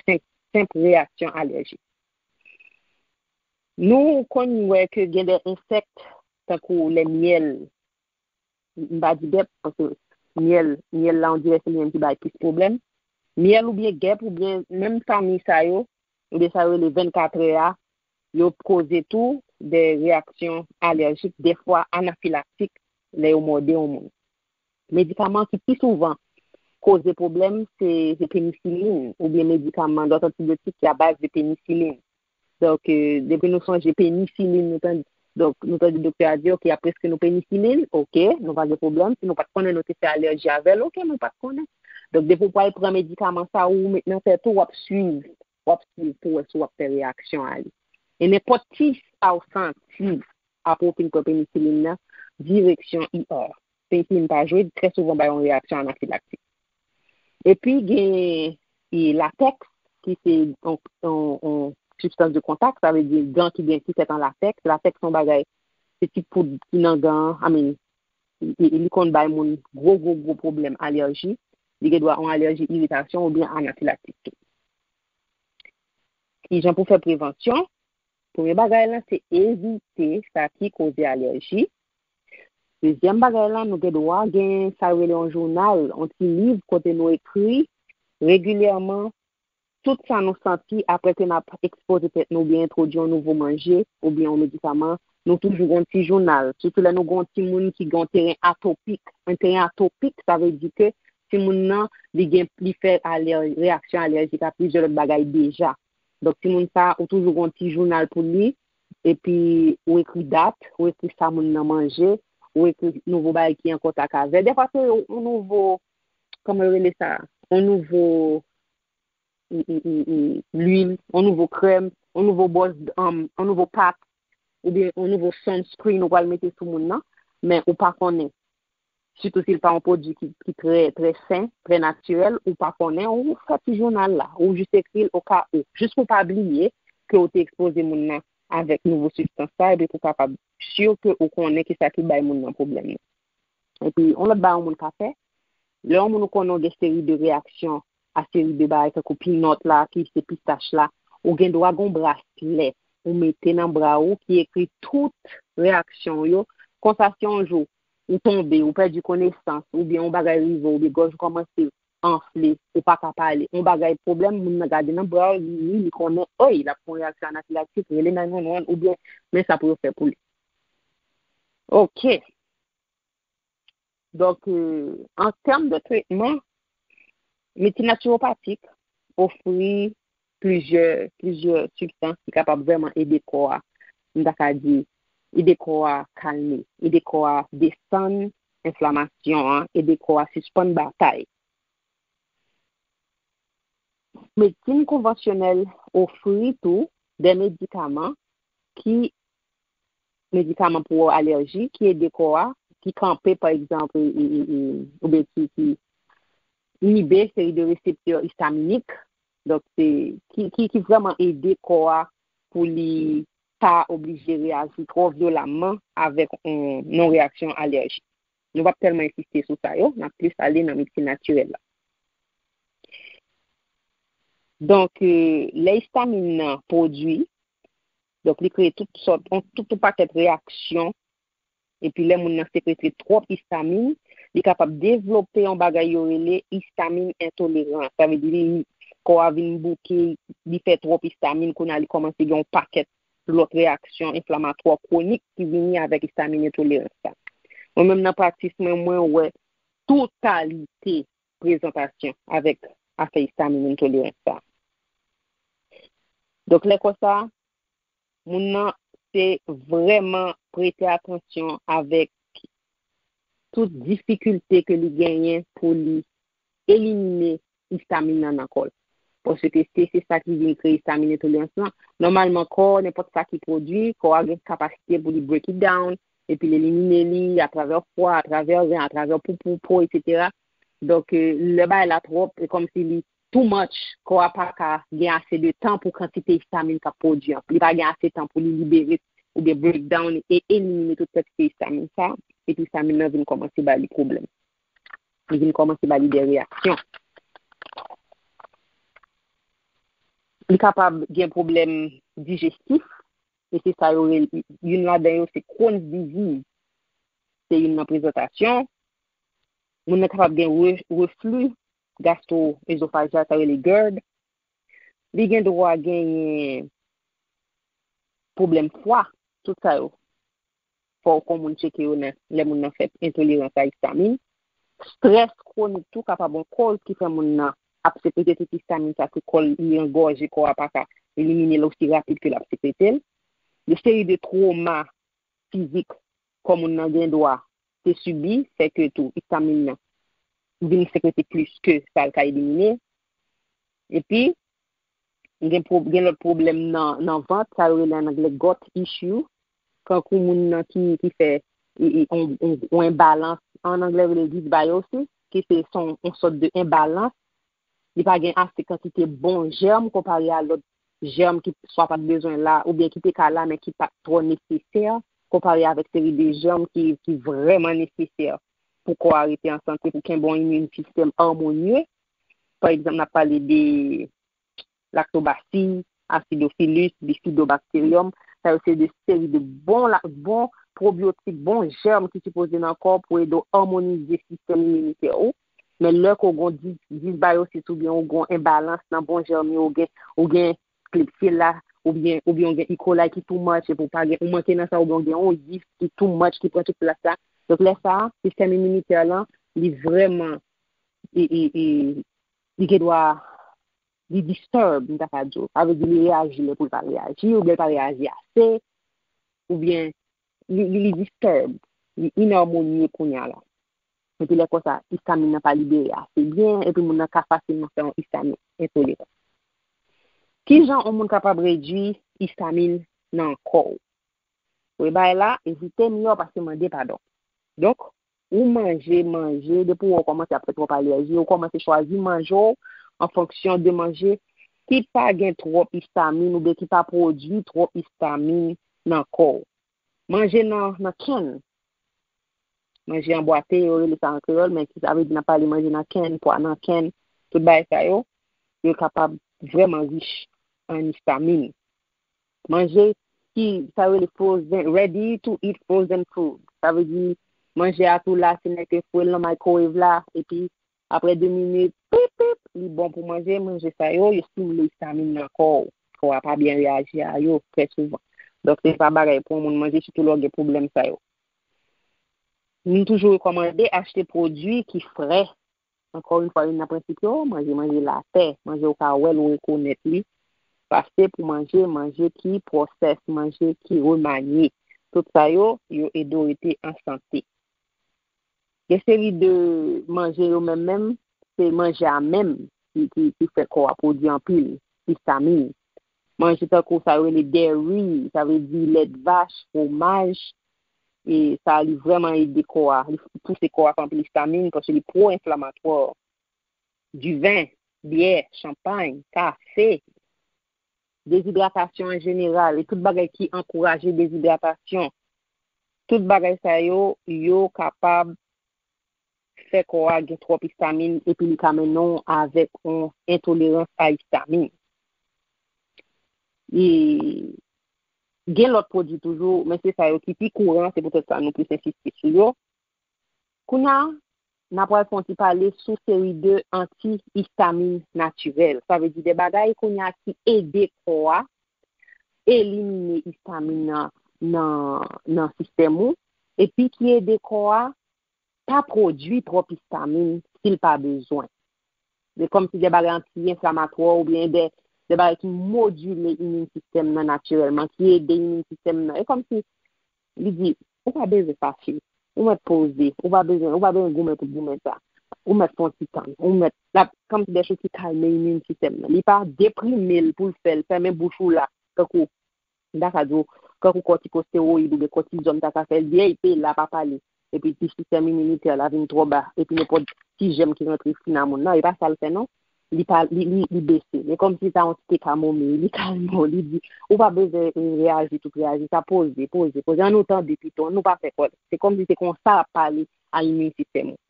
senp, senp reyaksyon alèjik. Nou konn wè ke gen de ensèk, tankou lè myèl, m pa di gèp, paske myèl, myèl la, on dirè se li menm ki bay plis pwoblèm. Myèl oubyen gèp, oubyen menm fanmi sa yo, oubyen sa yo rele vennkatrè a, yo koze tou de reyaksyon alèjik, dèfwa anafilaktik, lè yo mòde yon moun. Medikaman ki pi souvan koze pwoblèm, se, se penisilin, oubyen medikaman, lòt antibiyotik ki a baz de penisilin. Donk, e, depi nou sonje penisilin, nou tande, donk, nou tande doktè a di, ok, y ap preskri nou penisilin, ok, nou pa gen pwoblèm. Si nou pa t konnen nou te fè alèji avè l, ok, nou pa t konnen. Donk, depi w pral pran medikaman sa, ou met nan tèt ou, w ap swiv, w ap swiv pou wè si w ap fè reyaksyon a li. E nenpòt ti sa w santi apre w fin pran penisilin nan, direksyon E R. Penisilin pa jwe, trè souvan bay yon reyaksyon anafilaktik. Epi gen, e, latèks, ki se yon, yon, yon sibstans de kontak, sa vle di gan ki gen, ki fèt an latèks. Latèks se yon bagay, se ti poud ki nan gan an, I mean, li, li konn bay moun gwo, gwo, gwo pwoblèm alèji. Li gen dwa yon alèji iritasyon oubyen anafilaktik tou. Kijan pou fè prevansyon? Premye bagay lan, se evite sa ki koze alèji. Dezyèm bagay lan, nou gen dwa gen sa yo rele yon jounal, yon ti liv kote nou ekri regilyèman tout sa nou santi apre ke n ap ekspoze tèt nou oubyen entwodui yon nouvo manje oubyen yon medikaman. Nou toujou gen yon ti jounal, sitou lè nou gen yon timoun ki gen yon teren atopik. Yon teren atopik, sa vle di ke timoun nan, li gen, li fè alè, reyaksyon alèjik a plizyè lòt bagay deja. Donk, timoun sa, ou toujou gen yon ti jounal pou li, epi ou ekri dat, ou ekri sa moun nan manje, ou ekri nouvo bagay ki an kontak avè. Dèfwa, se yon, yon nouvo, kòman yo rele sa? Yon nouvo, i, i, i, i, lwil, yon nouvo krèm, yon nouvo bòs, um, yon nouvo pat, oubyen yon nouvo sunscreen ou pral mete sou moun nan, men ou pa konnen. Sitou si l pa yon pwodui ki, ki trè, trè sen, trè natirèl, ou pa konnen, ou fè ti jounal la, ou jis ekri l oka ou. Jis pou w pa bliye ke w te ekspoze moun nan avèk nouvo sibstans sa, epi pou w kapab si ke ou konnen ki sa ki bay moun nan pwoblèm nan. Epi, yon lòt bagay yon moun ka fè, lè yon moun ou konnen w gen seri de reyaksyon a seri de bagay, tankou pinòt la, ki se pistach la, ou gen dwa gen yon braslè ou mete nan bra ou ki ekri tout reyaksyon w yo. Konsa, si yon jou ou tonbe, ou pèdi konesans, oubyen yon bagay rive w, oubyen gòj ou kòmanse anfle, ou pa ka pale, yon bagay pwoblèm, moun nan gade nan bra w, li ri, li konnen, oy, l ap fè yon reyaksyon anafilaktik, rele nine one one, oubyen men sa pou yo fè pou li. Ok. Donk, euh, an tèm de tretman, medsin natiwopatik ofri plizyè, plizyè sibstans ki kapab vrèman ede kò a, m ta ka di, ede kò a kalme, ede kò a desann enflamasyon an, ede kò a sispann batay. Medsin konvansyonèl ofri tou de medikaman ki, medikaman pou alèji ki ede kò a, ki kanpe, pa egzanp, e, e, e, e, oubyen ki, ki inibe seri de reseptè istaminik. Donk, se, ki, ki, ki vrèman ede kò a pou li pa oblije reyaji twò vyolamman avèk yon, yon reyaksyon alèji. Nou p ap tèlman ensiste sou sa yo, n ap plis ale nan medsin natirèl la. Donk, euh, lè istamin nan pwodui, donk, li kreye tout sòt, yon, tout, tout pakèt reyaksyon. Epi lè moun nan sekrete twòp istamin, li kapab devlope yon bagay yo rele istamin entoleran. Sa vle di li, kò a vin bouke, li fè twòp istamin, kounye a li kòmanse gen yon pakèt lòt reyaksyon enflamatwa kwonik ki vini avèk istamin entoleran sa. Mwen menm nan pratis mwen, mwen wè totalite prezantasyon avèk afè istamin entoleran sa. Donk, lè konsa, moun nan se vrèman prete atansyon avèk tout difikilte ke li genyen pou li elimine istamin nan nan kò l. Paske se, se sa ki vin kreye istamin entolerans lan. Nòmalman, kò, nenpòt sa ki pwodui, kò a gen kapasite pou li break it down, epi l elimine li atravè fwa, atravè ren, atravè poupou, po, etsetera. Donk, euh, lè bagay la twòp, e kòmsi li too much, kò a pa ka gen ase de tan pou kantite istamin k ap pwodui an. Li pa gen ase tan pou li libere oubyen break down e elimine tout kantite istamin sa, epi istamin nan vin kòmanse ba li pwoblèm. Li vin kòmanse ba li de reyaksyon. Li kapab gen pwoblèm dijestif, e se sa yo rele, youn ladan yo se Crohn's disease. Se youn nan prezantasyon. Moun nan kapab gen re-, reflux gastro-ezofagyal, sa yo rele GERD. Li gen dwa genyen pwoblèm fwa, tout sa yo. Fò w kon moun tcheke yo nan, lè moun nan fè entolerans a istamin. Strès kwonik tou kapab yon kòz ki fè moun nan ap sekrete tout istamin sa ke kò l li angòje, kò a pa ka elimine l osi rapid ke l ap sekrete l. Yon seri de twoma fizik kò moun nan gen dwa te sibi, fè ke tou istamin nan vin sekrete plis ke sa l ka elimine. Epi, gen, pwo-, gen lòt pwoblèm nan, nan vant, sa yo rele an anglè gut issue, kankou moun nan ki, ki fè e, e, on, on, on enbalans, an anglè yo rele dysbiosis, ki se son, on sòt de enbalans, li pa gen ase kantite bon jèm konpare a lòt jèm ki swa pa t bezwen la, oubyen ki te ka la, men ki pa t twò nesesè. konpare avèk seri de jèm ki, ki vrèman nesesè pou kò a rete an sante, pou kenbe yon imin sistèm amonye. Pa egzanp, n ap pale de lactobacilli, acidophilus, bifidobacterium. Sa yo se de seri de bon, la, bon pwobyotik, bon jèm ki sipoze nan kò pou ede w amonize sistèm iminitè ou. Men lè ke w gen dis, disbayosis oubyen w gen enbalans nan bon jèm yo, ou gen, ou gen Klebsiella, oubyen, oubyen w gen E. coli ki too much, epi w pa gen, ou manke nan sa, oubyen w gen yon yis ki too much, ki pran tout plas la. Donk, lè sa a, sistèm iminitè lan, li vrèman, e, e, e, li gen dwa, li disturb, m ta ka di w. Sa vle di, li reyaji lè pou l pa reyaji, oubyen l pa reyaji ase, oubyen li, li, li disturb, li inarmonye kounye a la. Epi lè konsa, istamin nan pa libere ase byen, epi moun nan ka fasilman fè yon istamin entoleran. Kijan yon moun kapab redui istamin nan kò w? Premye bagay la, ezite miyò pase mande padon. Donk, ou manje, manje, depi w wè w kòmanse ap fè twòp alèji, ou kòmanse chwazi manje w an fonksyon de manje ki pa gen twòp istamin oubyen ki pa pwodui twòp istamin nan kò w. Manje nan, nan kenn. Manje anbwate, yo rele sa an kreyòl, men ki sa vle di n ap pale manje nan kenn, pwa nan kenn, tout bagay sa yo, yo kapab vrèman rich an istamin. Manje ki, sa yo rele frozen, ready to eat frozen food. Sa vle di, manje a tou la, se nèg te fwe l nan microwave la, epi apre de minit, pip, pip, li bon pou manje, manje sa yo, yo stimile istamin nan kò w. Kò a pa byen reyaji a yo, trè souvan. Donk, se pa bagay pou yon moun manje, sitou lè w gen pwoblèm sa yo. Nou toujou rekòmande achte pwodui ki frè. Ankò yon fwa, youn nan prensip yo, manje, manje latè, manje ou ka wè l, ou rekonèt li. Pase pou manje, manje ki pwosès, manje ki remanye. Tout sa yo, yo ede w rete an sante. Gen seri de manje yo menm menm, se manje a menm ki, ki, ki fè kò a pwodui anpil istamin. Manje tankou sa yo rele dairy, sa vle di lèt vach, fwomaj, e sa li vrèman ede kò a, li pouse kò a fè anpil istamin paske li pwo-enflamatwa. Diven, byè, chanpay, kafe, dezidratasyon an jeneral, e tout bagay ki ankouraje dezidratasyon. Tout bagay sa yo, yo kapab fè kò a gen twòp istamin epi li ka mennen w avèk yon entolerans a istamin. E gen lòt pwodui toujou, men se sa yo ki pi kouran, se poutèt sa nou plis ensiste sou yo. Kounye a, n a pral fè yon ti pale sou seri de anti-istamin natirèl. Sa vle di de bagay kounye a ki ede kò a elimine istamin nan, nan, nan sistèm ou, epi ki ede kò a pa pwodui twòp istamin si l pa bezwen. Se kòmsi de bagay anti-enflamatwa oubyen de, de bagay ki modile imin sistèm nan natirèlman, ki ede imin sistèm nan. E kòmsi li di, ou pa bezwen fache, ou mèt poze, ou pa bezwen, ou pa bezwen goumen tout goumen sa. Ou mèt fè yon ti tann, ou mèt, l ap, kòmsi de chos ki kalme imin sistèm nan. Li pa deprime l pou l fè l fèmen bouch ou la, tankou, m ta ka di w, kankou kòtikostewoyid oubyen kòtizòn ta ka fè l, lè l te la pa pale, epi ti sistèm iminitè la vin twò ba, epi nenpòt ti jèm ki rantre fi nan moun nan, e pa sa l fè non, li pa, li, li, li bese. Men kòmsi sa yon ti te kamomiy, li kalme w, li di, ou pa bezwen reyaji tout reyaji, sa poze, poze, poze, ann nou tande pito, ann nou pa fè kòlè. Se kòmsi se konsa l ap pale a imin sistèm ou.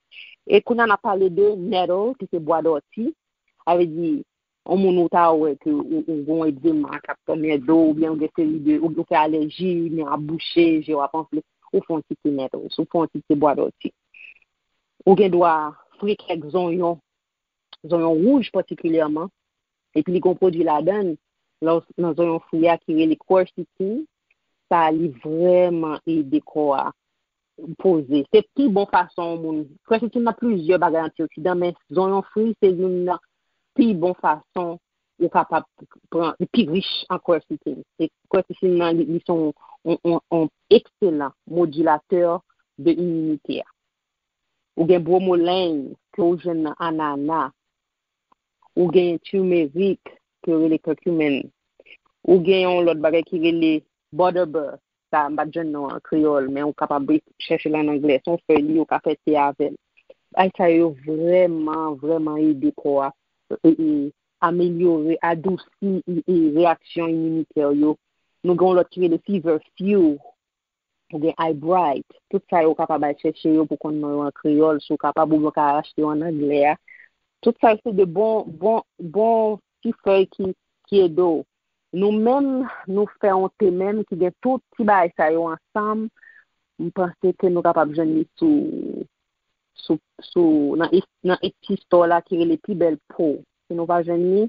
E kounye a n ap pale de nettle, ki se bwa dòti, sa vle di, yon moun ou ta wè ke ou, ou gen yon egzema k ap tòmante w, oubyen ou gen seri de, ou, ou fè alèji, nen w ap bouche, je w ap anfle, ou fè yon ti te nèt, ou fè yon ti te bwa dòti. Ou gen dwa fri kèk zonyon, zonyon wouj patikilyèman, epi li gen yon pwodui ladan l, nan, nan zonyon fri a ki rele quercetin, sa li vrèman ede kò a poze. Se pi bon fason yon moun, quercetin nan plizyè bagay antioksidan, men zonyon fri se youn nan pi bon fason ou kapab pran, li pi rich an quercetin. E quercetin nan, li, li se yon, yon, yon, yon ekselan modilatè de iminite a. Ou gen bromelain ke ou jwenn nan anana. Ou gen turmeric ke yo rele curcumin. Ou gen yon lòt bagay ki rele butterbur. Sa, m pa t jwenn non an kreyòl, men ou kapab chèche l an anglè. Se yon fèy li, ou ka fè te avè l. Bagay sa yo vrèman, vrèman ede kò a, e, e, amelyore, adousi, e, e, reyaksyon iminitè yo. Nou gen yon lòt ki rele feverfew. ou gen Eyebright. Tout sa yo ou kapab al chèche yo pou konn non yo an kreyòl, si w kapab, oubyen w ka achte yo an anglè a. Tout sa yo se de bon, bon, bon ti fèy ki, ki ede w. Nou menm, nou fè yon te menm ki gen tout ti bagay sa yo ansanm. M panse ke nou kapab jwenn li sou, sou, sou, nan, nan Etsy Store la ki rele Pi Bèl Po. Si nou pa jwenn li,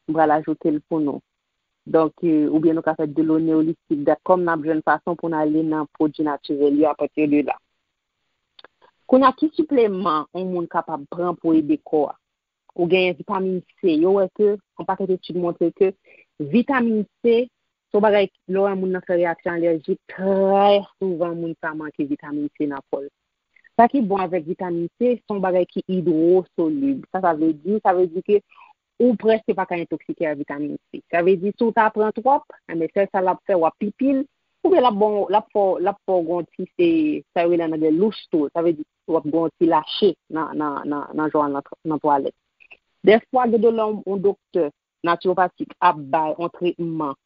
m pral ajoute l pou nou. Donk, eh, oubyen nou ka fè deloney holistic dot com, n ap jwenn fason pou n ale nan pwodui natirèl yo apati de la. Kounye a, ki sipleman yon moun kapab pran pou ede kò a? Ou genyen vitamin C. Yo wè ke, yon pakèt etid montre ke vitamin C, se yon bagay, lè w wè moun nan fè reyaksyon alèjik, trè souvan moun sa manke vitamin C nan kò l. Sa ki bon avèk vitamin C, se yon bagay ki idwosolib. Sa sa vle di? Sa vle di ke ou prèske pa ka entòksike ak vitamin C. Sa vle di, si w ta pran twòp, enben, sèl sa l ap fè, w ap pipi l, oubyen l ap bon, l ap fè, l ap fè w gon ti, se, sa yo rele an anglè loose stool. Sa vle di, w ap gon ti lache nan, nan, nan, nan jan nan, nan twalèt. Dèfwa, gen de lè yon, yon doktè naturopatik ap bay yon tretman,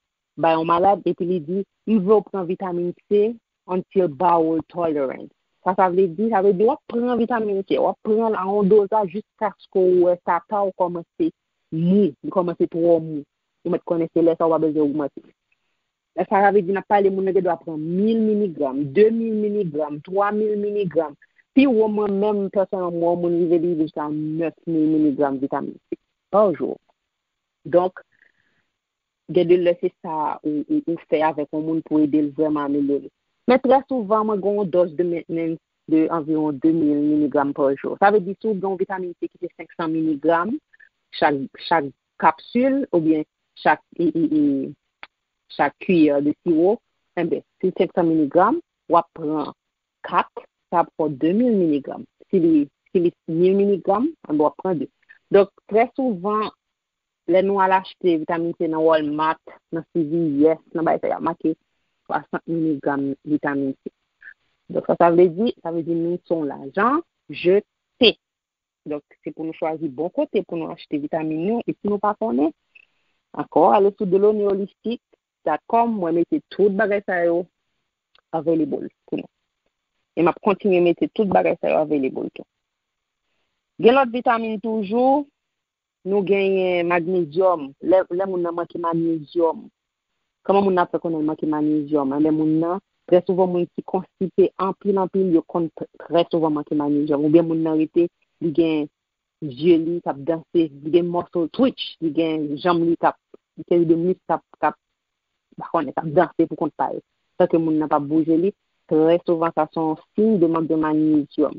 bay yon malad, epi li di, "M vle w pran vitamin C until bowel tolerance." Sa sa vle di? Sa vle di w ap pran vitamin C, w ap pran l a yon dozaj jiskaske w wè tata w kòmanse mou, li kòmanse twò mou. Ou mèt konnen se lè sa w pa bezwen ogmante. Lè sa, sa vle di n ap pale moun nan gen dwa pran mil miligram, de mil miligram, twa mil miligram. Pi wo, mwen menm, pèsonèlman, mwen, moun rive li rive jiska nèf mil miligram vitamin C pa jou. Donk, gen de lè se sa ou, ou, ou fè avèk yon moun pou ede l vrèman amelyore. Men trè souvan, mwen gen yon dòz de maintenance de anviwon de mil miligram pa jou. Sa vle di, si w gen yon vitamin C ki se senk san miligram chak, chak kapsil, oubyen chak, e, e, e, chak kiyè de siwo, enben, si senk san miligram, w ap pran kat, sa ap fè w de mil miligram. Si li, si li mil miligram, enben, w ap pran de. Donk, trè souvan, lè nou al achte vitamin C nan Walmart, nan C V S, nan bagay sa, y ap make swasant miligram vitamin C. Donk, sa, sa vle di, sa vle di nou se yon lajan jete. Donk, se pou nou chwazi bon kote pou nou achte vitamin nou. E si nou pa konnen, ankò, ale sou deloney holistic dot com, mwen mete tout bagay sa yo available pou nou. E m ap kontinye mete tout bagay sa yo available tou. Gen lòt vitamin toujou, nou genyen magnezyòm. Lè, lè moun nan manke magnezyòm, kòman moun nan ap fè konnen l manke magnezyòm? Enben, moun nan, trè souvan, moun ki konstipe anpil, anpil, yo konn t-, trè souvan manke magnezyòm. Oubyen moun nan rete, li gen zye li k ap danse, li gen mòso twitch, li gen janm li k ap, yon seri de misk k ap, k ap, pa konnen, k ap danse pou kont pa yo. Tanke moun nan p ap bouje li, trè souvan, sa se yon siy de mank de magnezyòm.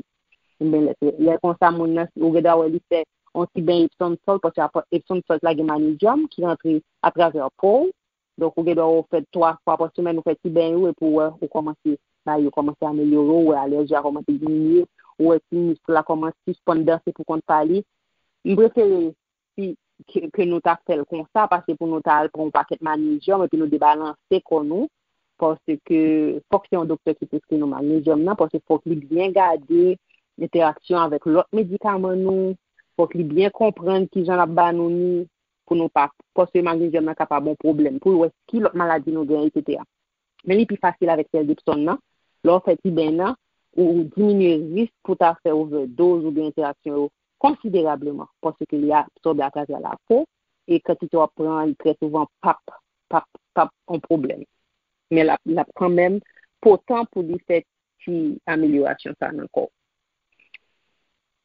Enben, lè, lè konsa, moun nan, ou gen dwa wè li fè yon ti beny Epsom salt, paske apa-, Epsom salt la gen magnezyòm ki rantre atravè po w. Donk, ou gen dwa wè w fè twa fwa pa semèn, ou fè ti beny ou, epi w wè, ou kòmanse, bagay yo kòmanse amelyore, ou wè alèji a kòmanse diminye, ou wè ti misk la kòmanse sispann danse pou kont pa li. M prefere si, ke, ke nou ta fè l konsa, pase pou nou ta al pran yon pakèt magnezyòm, epi nou debalanse kò nou, paske fòk se yon doktè ki preskri nou magnezyòm nan, paske fòk li byen gade entèraksyon avèk lòt medikaman nou, fòk li byen konprann kijan l ap ba nou ni, pou nou pa, paske magnezyòm nan kapab yon pwoblèm, pou l wè ki lòt maladi nou gen, etsetera. Men li pi fasil avèk sèl Depsòn nan. Lè w fè ti beny nan, ou diminye risk pou ta fè overdose oubyen entèraksyon yo konsiderableman, paske li absòbe atravè lapo, e kantite w ap pran an, li trè souvan p ap, p ap, p ap yon pwoblèm. Men l ap, l ap kanmenm potan pou li fè ti amelyorasyon sa nan kò w.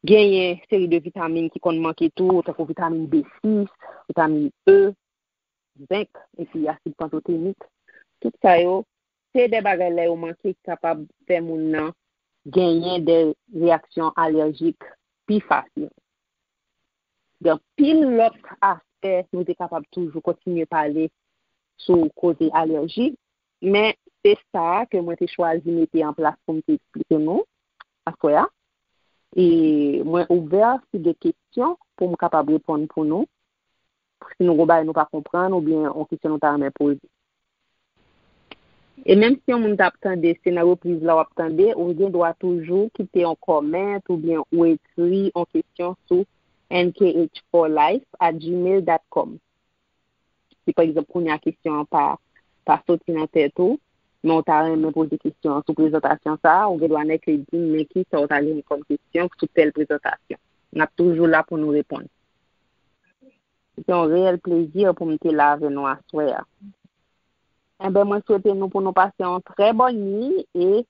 Genyen seri de vitamin ki konn manke tou, tankou vitamin B sis, vitamin E, zenk, epi asid pantotenik. Tout sa yo, se de bagay lè yo manke ki kapab fè moun nan genyen de reyaksyon alèjik pi fasil. Gen anpil lòt aspè nou te kapab toujou kontinye pale sou koze alèji, men se sa ke mwen te chwazi mete an plas pou m te eksplike nou aswè a. E mwen ouvè si gen kesyon pou m kapab reponn pou nou. Si nou gon bagay nou pa konprann oubyen yon kesyon nou ta renmen poze. E menm si yon moun t ap tande, se nan repriz la w ap tande, ou gen dwa toujou kite yon kòmant oubyen ou ekri yon kesyon sou N K H four life at gmail dot com. Si pa egzanp, kounye a kesyon an pa, pa soti nan tèt ou, men w ta renmen poze kesyon an sou prezantasyon sa a, ou gen dwa nèk di m men kisa w ta gen kòm kesyon sou tèl prezantasyon. N ap toujou la pou nou reponn. Se yon reyèl plezi pou m te la avè nou aswè a. Enben, mwen swete nou pou nou pase yon trè bòn nwi e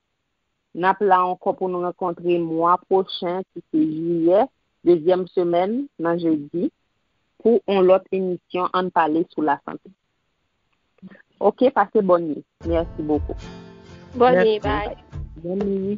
n ap la ankò pou nou rankontre mwa pwochen, ki se jiyè, dezyèm semèn nan jedi, pou yon lòt emisyon Ann pale sou lasante. Oke, pase bòn nwi. Mèsi bokou. Bòn nwi, bye. Bòn nwi.